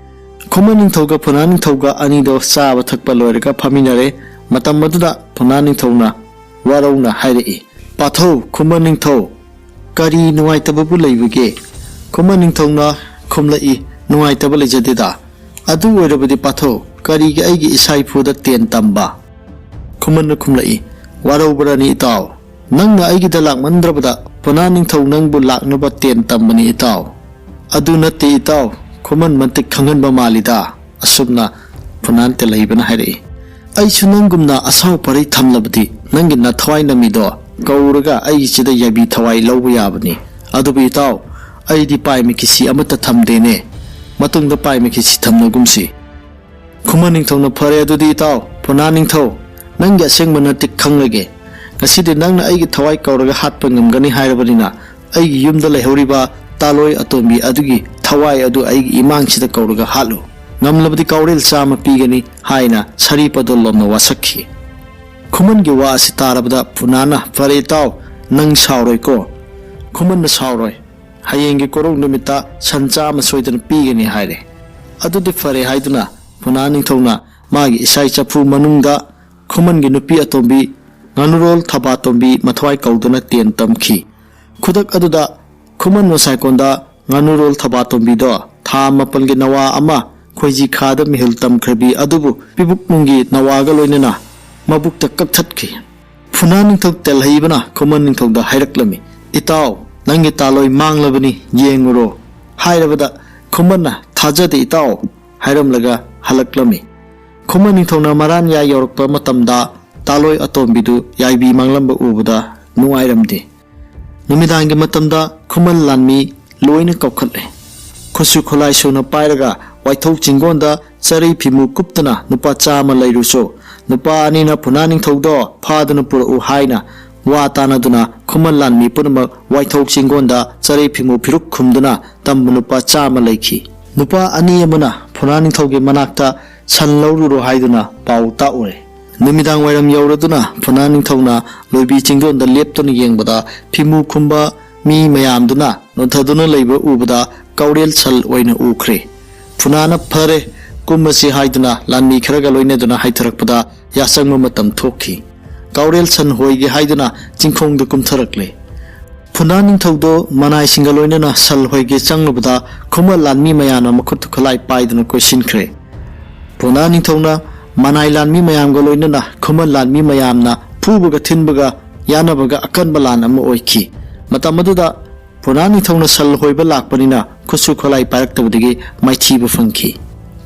ꯈꯨꯃꯟ ꯅꯤꯡꯊꯧꯒ ꯐꯨꯅꯥꯟ ꯅꯤꯡꯊꯧꯒ ꯑꯅꯤꯗꯣ ꯆꯥꯕ ꯊꯛꯄ ꯂꯣꯏꯔꯒ ꯐꯝꯃꯤꯟꯅꯔꯦ꯫ ꯃꯇꯝ ꯑꯗꯨꯗ ꯐꯨꯅꯥꯟ ꯅꯤꯡꯊꯧꯅ ꯋꯥꯔꯧꯅ ꯍꯥꯏꯔꯛꯏ, "ꯄꯥꯊꯧ, ꯈꯨꯃꯟ ꯅꯤꯡꯊꯧ, ꯀꯔꯤ ꯅꯨꯡꯉꯥꯏꯇꯕꯕꯨ ꯂꯩꯕꯒꯦ?" ꯈꯨꯃꯟ ꯅꯤꯡꯊꯧꯅ ꯈꯨꯝꯂꯛꯏ, "ꯅꯨꯡꯉꯥꯏꯇꯕ ꯂꯩꯖꯗꯦꯗ꯫ ꯑꯗꯨ ꯑꯣꯏꯔꯕꯗꯤ ꯄꯥꯊꯧ, ꯀꯔꯤꯒꯤ ꯑꯩꯒꯤ ꯏꯁꯥ ꯏꯐꯨꯗ ꯇꯦꯟ ꯇꯝꯕ?" ꯈꯨꯃꯟꯅ ꯈꯨꯝꯂꯛꯏ, "ꯋꯥꯔꯧꯕ꯭ꯔꯅꯤ ꯏꯇꯥꯎ? ꯅꯪꯅ ꯑꯩꯒꯤꯗ ꯂꯥꯛꯃꯟꯗ꯭ꯔꯕꯗ ꯐꯨꯅꯥꯟ ꯅꯤꯡꯊꯧ ꯅꯪꯕꯨ ꯂꯥꯛꯅꯕ ꯇꯦꯟ ꯇꯝꯕꯅꯤ ꯏꯇꯥꯎ꯫" "ꯑꯗꯨ ꯅꯠꯇꯦ ꯏꯇꯥꯎ, ꯈꯨꯃꯟ ꯃꯇꯤꯛ ꯈꯪꯍꯟꯕ ꯃꯥꯜꯂꯤꯗ꯫" ꯑꯁꯨꯝꯅ ꯐꯨꯅꯥꯟ ꯇꯦꯜꯍꯩꯕꯅ ꯍꯥꯏꯔꯛꯏ꯫ "ꯑꯩꯁꯨ ꯅꯪꯒꯨꯝꯅ ꯑꯁꯥꯎ ꯄꯔꯩ ꯊꯝꯂꯕꯗꯤ ꯅꯪꯒꯤ ꯅꯊꯋꯥꯏ ꯅꯝꯃꯤꯗꯣ ꯀꯧꯔꯒ ꯑꯩꯒꯤꯁꯤꯗ ꯌꯥꯏꯕꯤ ꯊꯋꯥꯏ ꯂꯧꯕ ꯌꯥꯕꯅꯤ꯫ ꯑꯗꯨꯕꯨ ꯏꯇꯥꯎ, ꯑꯩꯗꯤ ꯄꯥꯏ ꯃꯤꯀꯤꯁꯤ ꯑꯃꯠꯇ ꯊꯝꯗꯦꯅꯦ꯫ ꯃꯇꯨꯡꯗ ꯄꯥꯏ ꯃꯤꯀꯤꯁꯤ ꯊꯝꯅꯒꯨꯝꯁꯤ꯫" ꯈꯨꯃꯟ ꯅꯤꯡꯊꯧꯅ, "ꯐꯔꯦ ꯑꯗꯨꯗꯤ ꯏꯇꯥꯎ, ꯐꯨꯅꯥꯟ ꯅꯤꯡꯊꯧ, ꯅꯪꯒꯤ ꯑꯁꯦꯡꯕ ꯅꯇꯤꯛ ꯈꯪꯂꯒꯦ꯫ ꯉꯁꯤꯗꯤ ꯅꯪꯅ ꯑꯩꯒꯤ ꯊꯋꯥꯏ ꯀꯧꯔꯒ ꯍꯥꯠꯄ ꯉꯝꯒꯅꯤ ꯍꯥꯏꯔꯕꯅꯤꯅ, ꯑꯩꯒꯤ ꯌꯨꯝꯗ ꯂꯩꯍꯧꯔꯤꯕ ꯇꯥꯂꯣꯏ ꯑꯇꯣꯝꯕꯤ ꯑꯗꯨꯒꯤ ꯊꯋꯥꯏ ꯑꯗꯨ ꯑꯩꯒꯤ ꯏꯃꯥꯡꯁꯤꯗ ꯀꯧꯔꯒ ꯍꯥꯠꯂꯨ꯫ ꯉꯝꯂꯕꯗꯤ ꯀꯥꯎꯔꯦꯜ ꯆꯥꯝꯃ ꯄꯤꯒꯅꯤ" ꯍꯥꯏꯅ ꯁꯔꯤꯞ ꯑꯗꯨ ꯂꯣꯝꯅ ꯋꯥꯁꯛꯈꯤ꯫ ꯈꯨꯃꯟꯒꯤ ꯋꯥ ꯑꯁꯤ ꯇꯥꯔꯕꯗ ꯐꯨꯅꯥꯟꯅ, "ꯐꯔꯦ ꯏꯇꯥꯎ, ꯅꯪ ꯁꯥꯎꯔꯣꯏꯀꯣ?" ꯈꯨꯃꯟꯅ, "ꯁꯥꯎꯔꯣꯏ꯫ ꯍꯌꯦꯡꯒꯤ ꯀꯣꯔꯧ ꯅꯨꯃꯤꯠꯇ ꯁꯟ ꯆꯥꯝꯃ ꯁꯣꯏꯗꯅ ꯄꯤꯒꯅꯤ" ꯍꯥꯏꯔꯦ꯫ "ꯑꯗꯨꯗꯤ ꯐꯔꯦ" ꯍꯥꯏꯗꯨꯅ ꯐꯨꯅꯥꯟ ꯅꯤꯡꯊꯧꯅ ꯃꯥꯒꯤ ꯏꯁꯥꯏ ꯆꯐꯨ ꯃꯅꯨꯡꯗ ꯈꯨꯃꯟꯒꯤ ꯅꯨꯄꯤ ꯑꯇꯣꯝꯕꯤ ꯉꯥꯅꯨꯔꯣꯜ ꯊꯕꯥꯇꯣꯝꯕꯤ ꯃꯊ꯭ꯋꯥꯏ ꯀꯧꯗꯨꯅ ꯇꯦꯟ ꯇꯝꯈꯤ꯫ ꯈꯨꯗꯛ ꯑꯗꯨꯗ ꯈꯨꯃꯟ ꯃꯁꯥꯏꯀꯣꯟꯗ ꯉꯥꯅꯨꯔꯣꯜ ꯊꯕꯥꯇꯣꯝꯕꯤꯗꯣ ꯊꯥ ꯃꯥꯄꯜꯒꯤ ꯅꯋꯥ ꯑꯃ ꯈꯣꯏꯖꯤ ꯈꯥꯗ ꯃꯤꯍꯨꯜ ꯇꯝꯈ꯭ꯔꯕꯤ ꯑꯗꯨꯕꯨ ꯄꯤꯕꯨꯛꯅꯨꯡꯒꯤ ꯅꯋꯥꯒ ꯂꯣꯏꯅꯅ ꯃꯕꯨꯛꯇ ꯀꯛꯊꯠꯈꯤ꯫ ꯐꯨꯅꯥ ꯅꯤꯡꯊꯧ ꯇꯦꯜꯍꯩꯕꯅ ꯈꯨꯃꯟ ꯅꯤꯡꯊꯧꯗ ꯍꯥꯏꯔꯛꯂꯝꯃꯤ, "ꯏꯇꯥꯎ, ꯅꯪꯒꯤ ꯇꯥꯂꯣꯏ ꯃꯥꯡꯂꯕꯅꯤ, ꯌꯦꯡꯉꯨꯔꯣ" ꯍꯥꯏꯔꯕꯗ, ꯈꯨꯃꯟꯅ "ꯊꯥꯖꯗꯦ ꯏꯇꯥꯎ" ꯍꯥꯏꯔꯝꯂꯒ ꯍꯜꯂꯛꯂꯝꯃꯤ꯫ ꯈꯨꯃꯟ ꯅꯤꯡꯊꯧꯅ ꯃꯔꯥꯟꯌꯥꯏ ꯌꯧꯔꯛꯄ ꯃꯇꯝꯗ ꯇꯥꯂꯣꯏ ꯑꯇꯣꯝꯕꯤꯗꯨ ꯌꯥꯏꯕꯤ ꯃꯥꯡꯂꯝꯕ ꯎꯕꯗ ꯅꯨꯡꯉꯥꯏꯔꯝꯗꯦ꯫ ꯅꯨꯃꯤꯗꯥꯡꯒꯤ ꯃꯇꯝꯗ ꯈꯨꯃꯟ ꯂꯥꯟꯃꯤ ꯂꯣꯏꯅ ꯀꯧꯈꯠꯂꯦ꯫ ꯈꯨꯠꯁꯨ ꯈꯨꯠꯂꯥꯏ ꯁꯨꯅ ꯄꯥꯏꯔꯒ ꯋꯥꯏꯊꯧ ꯆꯤꯡꯒꯣꯟꯗ ꯆꯔꯩ ꯐꯤꯃꯨ ꯀꯨꯞꯇꯨꯅ ꯅꯨꯄꯥ ꯆꯥꯝꯃ ꯂꯩꯔꯨꯆꯣ꯫ ꯅꯨꯄꯥ ꯑꯅꯤꯅ ꯐꯨꯅꯥ ꯅꯤꯡꯊꯧꯗꯣ ꯐꯥꯗꯨꯅ ꯄꯨꯔꯛꯎ ꯍꯥꯏꯅ ꯋꯥ ꯇꯥꯅꯗꯨꯅ ꯈꯨꯃꯟ ꯂꯥꯟꯃꯤ ꯄꯨꯝꯅꯃꯛ ꯋꯥꯏꯊꯧ ꯆꯤꯡꯒꯣꯟꯗ ꯆꯔꯩ ꯐꯤꯃꯨ ꯐꯤꯔꯨꯛ ꯈꯨꯝꯗꯨꯅ ꯇꯝꯕ ꯅꯨꯄꯥ ꯆꯥꯝꯃ ꯂꯩꯈꯤ꯫ ꯅꯨꯄꯥ ꯑꯅꯤ ꯑꯃꯅ ꯐꯨꯅꯥ ꯅꯤꯡꯊꯧꯒꯤ ꯃꯅꯥꯛꯇ ꯁꯟ ꯂꯧꯔꯨꯔꯣ ꯍꯥꯏꯗꯨꯅ ꯄꯥꯎ ꯇꯥꯛꯎꯔꯦ꯫ ꯅꯨꯃꯤꯗꯥꯡ ꯋꯥꯏꯔꯝ ꯌꯧꯔꯗꯨꯅ ꯐꯨꯅꯥ ꯅꯤꯡꯊꯧꯅ ꯂꯣꯏꯕꯤ ꯆꯤꯡꯗꯣꯟꯗ ꯂꯦꯞꯇꯨꯅ ꯌꯦꯡꯕꯗ, ꯐꯤꯃꯨ ꯈꯨꯝꯕ ꯃꯤ ꯃꯌꯥꯝꯗꯨꯅ ꯅꯣꯟꯊꯗꯨꯅ ꯂꯩꯕ ꯎꯕꯗ ꯀꯥꯎꯔꯦꯜ ꯁꯟ ꯑꯣꯏꯅ ꯎꯈ꯭ꯔꯦ꯫ ꯐꯨꯅꯥꯅ "ꯐꯔꯦ, ꯀꯨꯝꯃꯁꯤ" ꯍꯥꯏꯗꯨꯅ ꯂꯥꯟꯃꯤ ꯈꯔꯒ ꯂꯣꯏꯅꯗꯨꯅ ꯍꯥꯏꯊꯔꯛꯄꯗ ꯌꯥꯆꯪꯕ ꯃꯇꯝ ꯊꯣꯛꯈꯤ꯫ ꯀꯥꯎꯔꯦꯜ ꯁꯟ ꯍꯣꯏꯒꯦ ꯍꯥꯏꯗꯨꯅ ꯆꯤꯡꯈꯣꯡꯗ ꯀꯨꯝꯊꯔꯛꯂꯦ꯫ ꯐꯨꯅꯥ ꯅꯤꯡꯊꯧꯗꯣ ꯃꯅꯥꯏꯁꯤꯡꯒ ꯂꯣꯏꯅꯅ ꯁꯟ ꯍꯣꯏꯒꯦ ꯆꯪꯂꯨꯕꯗ, ꯈꯨꯃꯟ ꯂꯥꯟꯃꯤ ꯃꯌꯥꯝꯅ ꯃꯈꯨꯠ ꯈꯨꯠꯂꯥꯏ ꯄꯥꯏꯗꯨꯅ ꯀꯣꯏꯁꯤꯟꯈ꯭ꯔꯦ꯫ ꯐꯨꯅꯥ ꯅꯤꯡꯊꯧꯅ ꯃꯅꯥꯏ ꯂꯥꯟꯃꯤ ꯃꯌꯥꯝꯒ ꯂꯣꯏꯅꯅ ꯈꯨꯃꯟ ꯂꯥꯟꯃꯤ ꯃꯌꯥꯝꯅ ꯐꯨꯕꯒ ꯊꯤꯟꯕꯒ ꯌꯥꯅꯕꯒ ꯑꯀꯟꯕ ꯂꯥꯟ ꯑꯃ ꯑꯣꯏꯈꯤ꯫ ꯃꯇꯝ ꯑꯗꯨꯗ ꯐꯨꯅꯥ ꯅꯤꯡꯊꯧꯅ ꯁꯟ ꯍꯣꯏꯕ ꯂꯥꯛꯄꯅꯤꯅ ꯈꯨꯠꯁꯨ ꯈꯨꯠꯂꯥꯏ ꯄꯥꯏꯔꯛꯇꯕꯗꯒꯤ ꯃꯥꯏꯊꯤꯕ ꯐꯪꯈꯤ꯫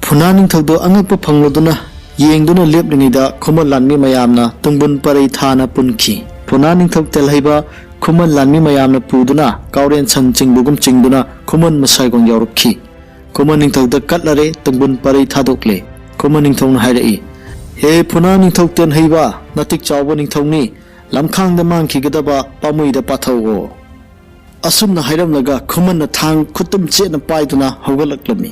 ꯐꯨꯅꯥ ꯅꯤꯡꯊꯧꯗꯣ ꯑꯉꯛꯄ ꯐꯪꯂꯗꯨꯅ ꯌꯦꯡꯗꯨꯅ ꯂꯦꯞꯂꯤꯉꯩꯗ ꯈꯨꯃꯟ ꯂꯥꯟꯃꯤ ꯃꯌꯥꯝꯅ ꯇꯨꯡꯕꯨꯟ ꯄꯔꯩ ꯊꯥꯅ ꯄꯨꯟꯈꯤ꯫ ꯐꯨꯅꯥ ꯅꯤꯡꯊꯧ ꯇꯦꯜꯍꯩꯕ ꯈꯨꯃꯟ ꯂꯥꯟꯃꯤ ꯃꯌꯥꯝꯅ ꯄꯨꯗꯨꯅ ꯀꯥꯎꯔꯦꯟ ꯁꯟ ꯆꯤꯡꯕꯒꯨꯝ ꯆꯤꯡꯗꯨꯅ ꯈꯨꯃꯟ ꯃꯁꯥꯏꯒꯣꯟ ꯌꯧꯔꯛꯈꯤ꯫ ꯈꯨꯃꯟ ꯅꯤꯡꯊꯧꯗ ꯀꯠꯂꯔꯦ, ꯇꯨꯡꯕꯨꯟ ꯄꯔꯩ ꯊꯥꯗꯣꯛꯂꯦ꯫ ꯈꯨꯃꯟ ꯅꯤꯡꯊꯧꯅ ꯍꯥꯏꯔꯛꯏ, "ꯍꯦ ꯐꯨꯅꯥ ꯅꯤꯡꯊꯧ ꯇꯦꯟꯍꯩꯕ, ꯅꯥꯇꯤꯛ ꯆꯥꯎꯕ ꯅꯤꯡꯊꯧꯅꯤ, ꯂꯝꯈꯥꯡꯗ ꯃꯥꯡꯈꯤꯒꯗꯕ ꯄꯥꯃꯨꯏꯗ ꯄꯥꯊꯧꯑꯣ"꯫ ꯑꯁꯨꯝꯅ ꯍꯥꯏꯔꯝꯂꯒ ꯈꯨꯃꯟꯅ ꯊꯥꯡ ꯈꯨꯇꯨꯝ ꯆꯦꯠꯅ ꯄꯥꯏꯗꯨꯅ ꯍꯧꯒꯠꯂꯛꯂꯝꯃꯤ꯫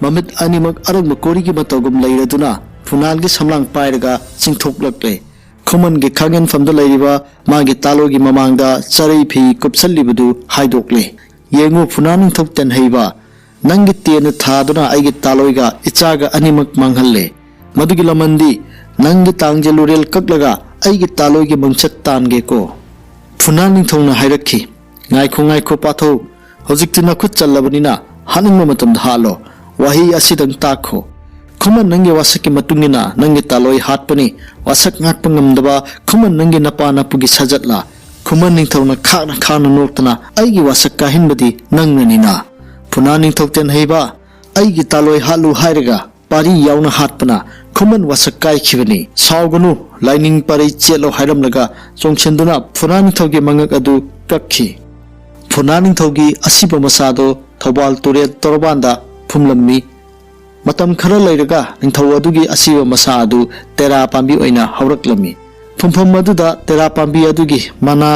ꯃꯃꯤꯠ ꯑꯅꯤꯃꯛ ꯑꯔꯪꯕ ꯀꯣꯔꯤꯒꯤ ꯃꯇꯧꯒꯨꯝ ꯂꯩꯔꯗꯨꯅ ꯐꯨꯅꯥꯜꯒꯤ ꯁꯝꯂꯥꯡ ꯄꯥꯏꯔꯒ ꯆꯤꯡꯊꯣꯛꯂꯛꯂꯦ꯫ ꯈꯨꯃꯟꯒꯤ ꯈꯥꯡꯉꯦꯟꯐꯝꯗ ꯂꯩꯔꯤꯕ ꯃꯥꯒꯤ ꯇꯥꯂꯣꯏꯒꯤ ꯃꯃꯥꯡꯗ ꯆꯔꯩ ꯐꯤ ꯀꯨꯞꯁꯜꯂꯤꯕꯗꯨ ꯍꯥꯏꯗꯣꯛꯂꯦ꯫ "ꯌꯦꯡꯉꯨ ꯐꯨꯅꯥ ꯅꯤꯡꯊꯧ ꯇꯦꯟꯍꯩꯕ, ꯅꯪꯒꯤ ꯇꯦꯟꯅ ꯊꯥꯗꯨꯅ ꯑꯩꯒꯤ ꯇꯥꯂꯣꯏꯒ ꯏꯆꯥꯒ ꯑꯅꯤꯃꯛ ꯃꯥꯡꯍꯜꯂꯦ꯫ ꯃꯗꯨꯒꯤ ꯂꯃꯟꯗꯤ ꯅꯪꯒꯤ ꯇꯥꯡꯖꯦꯜ ꯂꯨꯔꯦꯜ ꯀꯛꯂꯒ ꯑꯩꯒꯤ ꯇꯥꯂꯣꯏꯒꯤ ꯃꯤꯡꯆꯠ ꯇꯥꯟꯒꯦꯀꯣ"꯫ ꯐꯨꯅꯥ ꯅꯤꯡꯊꯧꯅ ꯍꯥꯏꯔꯛꯈꯤ, "ꯉꯥꯏꯈꯣ, ꯉꯥꯏꯈꯣ ꯄꯥꯊꯧ, ꯍꯧꯖꯤꯛꯇꯤ ꯅꯈꯨꯠ ꯆꯜꯂꯕꯅꯤꯅ ꯍꯥꯠꯅꯤꯡꯕ ꯃꯇꯝꯗ ꯍꯥꯠꯂꯣ꯫ ꯋꯥꯍꯩ ꯑꯁꯤꯗꯪ ꯇꯥꯛꯈꯣ"꯫ ꯈꯨꯃꯟ ꯅꯪꯒꯤ ꯋꯥꯁꯛꯀꯤ ꯃꯇꯨꯡ ꯏꯟꯅ ꯅꯪꯒꯤ ꯇꯥꯂꯣꯏ ꯍꯥꯠꯄꯅꯤ꯫ ꯋꯥꯁꯛ ꯉꯥꯛꯄ ꯉꯝꯗꯕ ꯈꯨꯃꯟ ꯅꯪꯒꯤ ꯅꯄꯥ ꯅꯄꯨꯒꯤ ꯁꯥꯖꯠꯂ?" ꯈꯨꯃꯟ ꯅꯤꯡꯊꯧꯅ ꯈꯥꯛꯅ ꯈꯥꯛꯅ ꯅꯣꯛꯇꯅ, "ꯑꯩꯒꯤ ꯋꯥꯁꯛ ꯀꯥꯏꯍꯟꯕꯗꯤ ꯅꯪꯅꯅꯤꯅ꯫ ꯐꯨꯅꯥ ꯅꯤꯡꯊꯧ ꯇꯦꯟꯍꯩꯕ, ꯑꯩꯒꯤ ꯇꯥꯂꯣꯏ ꯍꯥꯠꯂꯨ ꯍꯥꯏꯔꯒ ꯄꯥꯔꯤ ꯌꯥꯎꯅ ꯍꯥꯠꯄꯅ ꯈꯨꯃꯟ ꯋꯥꯁꯛ ꯀꯥꯏꯈꯤꯕꯅꯤ꯫ ꯁꯥꯎꯒꯅꯨ, ꯂꯥꯏꯅꯤꯡ ꯄꯥꯔꯩ ꯆꯦꯠꯂꯣ" ꯍꯥꯏꯔꯝꯂꯒ ꯆꯣꯡꯁꯤꯟꯗꯨꯅ ꯐꯨꯅꯥ ꯅꯤꯡꯊꯧꯒꯤ ꯃꯉꯛ ꯑꯗꯨ ꯀꯛꯈꯤ꯫ ꯐꯨꯅꯥ ꯅꯤꯡꯊꯧꯒꯤ ꯑꯁꯤꯕ ꯃꯁꯥꯗꯣ ꯊꯧꯕꯥꯜ ꯇꯨꯔꯦꯜ ꯇꯣꯔꯕꯥꯟꯗ ꯐꯨꯝꯂꯝꯃꯤ꯫ ꯃꯇꯝ ꯈꯔ ꯂꯩꯔꯒ ꯅꯤꯡꯊꯧ ꯑꯗꯨꯒꯤ ꯑꯁꯤꯕ ꯃꯁꯥ ꯑꯗꯨ ꯇꯦꯔꯥ ꯄꯥꯝꯕꯤ ꯑꯣꯏꯅ ꯍꯧꯔꯛꯂꯝꯃꯤ꯫ ꯐꯨꯝꯐꯝ ꯑꯗꯨꯗ ꯇꯦꯔꯥ ꯄꯥꯝꯕꯤ ꯑꯗꯨꯒꯤ ꯃꯅꯥ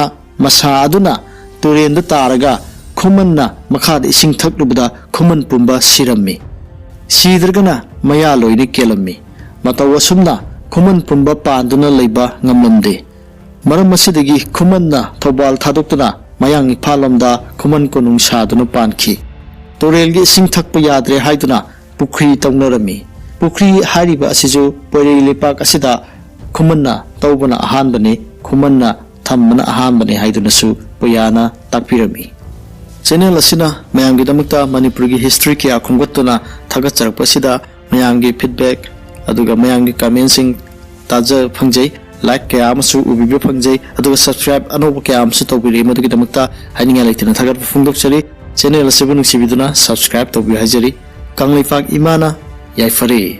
ꯃꯁꯥ ꯑꯗꯨꯅ ꯇꯨꯔꯦꯟꯗ ꯇꯥꯔꯒ ꯈꯨꯃꯟꯅ ꯃꯈꯥꯗ ꯏꯁꯤꯡ ꯊꯛꯂꯨꯕꯗ ꯈꯨꯃꯟ ꯄꯨꯝꯕ ꯁꯤꯔꯝꯃꯤ꯫ ꯁꯤꯗ꯭ꯔꯒꯅ ꯃꯌꯥ ꯂꯣꯏꯅ ꯀꯦꯜꯂꯝꯃꯤ꯫ ꯃꯇꯧ ꯑꯁꯨꯝꯅ ꯈꯨꯃꯟ ꯄꯨꯝꯕ ꯄꯥꯟꯗꯨꯅ ꯂꯩꯕ ꯉꯝꯂꯝꯗꯦ꯫ ꯃꯔꯝ ꯑꯁꯤꯗꯒꯤ ꯈꯨꯃꯟꯅ ꯊꯧꯕꯥꯜ ꯊꯥꯗꯣꯛꯇꯨꯅ ꯃꯌꯥꯡ ꯏꯝꯐꯥꯜ ꯂꯣꯝꯗ ꯈꯨꯃꯟ ꯀꯣꯅꯨꯡ ꯁꯥꯗꯨꯅ ꯄꯥꯟꯈꯤ꯫ ꯇꯨꯔꯦꯜꯒꯤ ꯏꯁꯤꯡ ꯊꯛꯄ ꯌꯥꯗ꯭ꯔꯦ ꯍꯥꯏꯗꯨꯅ ꯄꯨꯈ꯭ꯔꯤ ꯇꯧꯅꯔꯝꯃꯤ꯫ ꯄꯨꯈ꯭ꯔꯤ ꯍꯥꯏꯔꯤꯕ ꯑꯁꯤꯁꯨ ꯄꯣꯏꯔꯩ ꯂꯩꯄꯥꯛ ꯑꯁꯤꯗ ꯈꯨꯃꯟꯅ ꯇꯧꯕꯅ ꯑꯍꯥꯟꯕꯅꯤ, ꯈꯨꯃꯟꯅ ꯊꯝꯕꯅ ꯑꯍꯥꯟꯕꯅꯤ ꯍꯥꯏꯗꯨꯅꯁꯨ ꯄꯨꯌꯥꯅ ꯇꯥꯛꯄꯤꯔꯝꯃꯤ꯫ ꯆꯦꯅꯦꯜ ꯑꯁꯤꯅ ꯃꯌꯥꯝꯒꯤꯗꯃꯛꯇ ꯃꯅꯤꯄꯨꯔꯒꯤ ꯍꯤꯁꯇ꯭ꯔꯤ ꯀꯌꯥ ꯈꯣꯝꯒꯠꯇꯨꯅ ꯊꯥꯒꯠꯆꯔꯛꯄ ꯑꯁꯤꯗ ꯃꯌꯥꯝꯒꯤ ꯐꯤꯗꯕꯦꯛ ꯑꯗꯨꯒ ꯃꯌꯥꯝꯒꯤ ꯀꯃꯦꯟꯁꯤꯡ ꯇꯥꯖ ꯐꯪꯖꯩ꯫ ꯂꯥꯏꯛ ꯀꯌꯥ ꯑꯃꯁꯨ ꯎꯕꯤꯕ ꯐꯪꯖꯩ, ꯑꯗꯨꯒ ꯁꯕꯁꯀ꯭ꯔꯥꯏꯕ ꯑꯅꯧꯕ ꯀꯌꯥ ꯑꯃꯁꯨ ꯇꯧꯕꯤꯔꯛꯏ꯫ ꯃꯗꯨꯒꯤꯗꯃꯛꯇ ꯍꯥꯏꯅꯤꯡꯉꯥꯏ ꯂꯩꯇꯅ ꯊꯥꯒꯠꯄ ꯐꯣꯡꯗꯣꯛꯆꯔꯤ꯫ ꯆꯦꯅꯦꯜ ꯑꯁꯤꯕꯨ ꯅꯨꯡꯁꯤꯕꯤꯗꯨꯅ ꯁꯕꯁꯀ꯭ꯔꯥꯏꯕ ꯇꯧꯕꯤꯌꯨ ꯍꯥꯏꯖꯔꯤ꯫ ꯀꯪꯂꯩꯄꯥꯛ ꯏꯃꯥꯅ ꯌꯥꯏꯐꯔꯦ꯫